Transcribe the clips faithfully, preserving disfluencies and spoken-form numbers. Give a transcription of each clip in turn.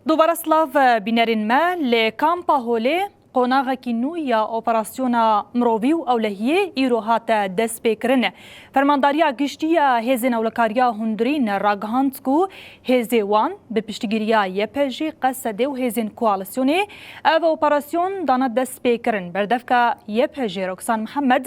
Dubare silav bînerên me. Li Kampa Holê qonaxekî nû ya operasyona mirovî û ewlehiyê îro hate destpêkirin. Fermandariya Giştî ya Hêzên Ewlekariya Hundirîn ragihand ku hêzê wan bi piştgiriya Y P G, Q S D û hêzên koalîsyonê ev operasyon dane destpêkirin. Berdevka Y P G Roksan Mihemed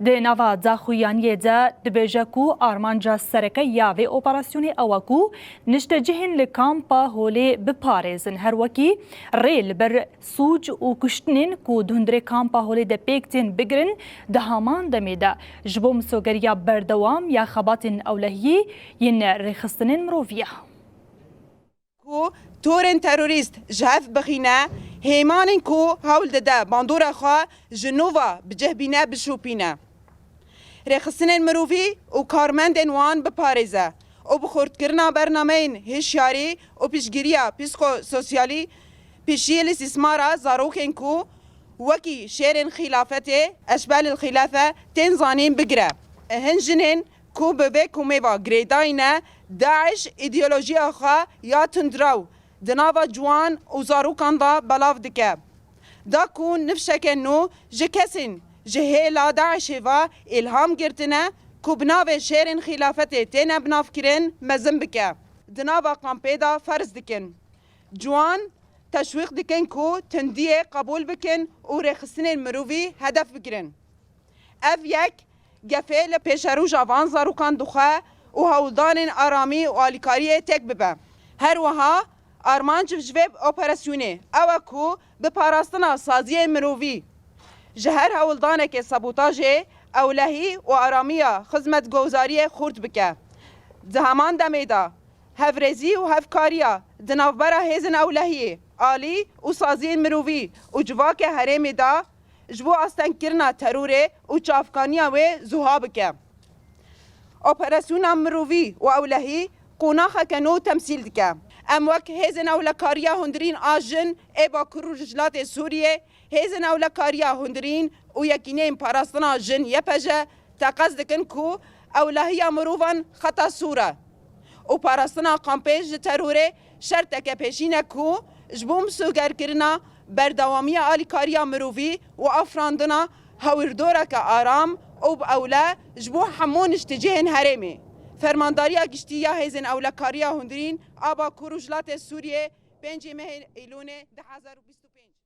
di nava daxuyaniyê de dibêje ku armanca sereke ya vê operasyonê ew e ku niştecihên li Kampa Holê biparêzin, her wekî rê li ber sûc û kuştinên ku di hundirê Kampa Holê de pêk tên bigirin, di heman demê de ji bo misogeriya berdewam ya xebatên ewlehiyî yên rêxistinên mirovî ye. Ku torên terorîst ji hev bixîne, hêmanên ku hewl dide bandora xwe ji nû ve bi cih bîne, bişopîne. Rêxistinên mirovî û karmendên wan biparêze û bi xurtkirina bernameyên hişyarî û piştgiriya psîkososyalî pêşiyê lîstismara zarokên ku wekî şêrên xîlafetê, eşbelil xîlafe, tên zanîn bigire. Hin jinên ku bi vê komê ve girêdayî ne, DAIŞ îdeolojiya xwe ya tundrew di nava ciwan û zarokan de belav dike. Da ku nifşeke nû ji kesên ji hêla DAIŞê ve îlham girtine ku bi navê şêrên xîlafetê têne binavkirin, mezin bike. Di nava kampê de ferz dikin. Ciwan teşwîq dikin ku tundiyê qebûl bikin û rêxistinên mirovî hedef bigirin. Ev yek gefê li pêşeroja van zarokan dixwe û hewldanên aramî û alîkariyê têk bibe. Her wiha armanc ji vê operasyonê ew e ku bi parastina saziyên mirovî ji her hewldanekê sabotajê ewlehî û aramiya xizmetgozariyê xurt bike. Di heman demê de hevrêzî û hevkariya di navbera hêzên ewlehiyê, alî û saziyên mirovî û civaka herêmê de ji bo astengkirina terorê û çavkaniya wê zuha bike. Operasyona mirovî û ewlehî qonaxeke nû temsîl dike. Em wek Hêzên Ewlekariya Hundirîn a Jin ê Bakur û Rojhilatê Sûriyê, Hêzên Ewlekariya Hundirîn û Yekîneyên Parastina Jin, Y P J, teqez dikin ku ewlehiya mirovan xeta sor e û parastina kampê ji terorê şerteke pêşîn e ku ji bo misogerkirina berdewamiya alîkariya mirovî û afirandina hawirdoreke aram û bi ewle ji bo hemû niştecihên herêmê. Fermandariya Giştî ya Hêzên Ewlekariya Hundirîn a Bakur û Rojhilatê Sûriyê, pêncê mehê Îlonê du hezar û bîst.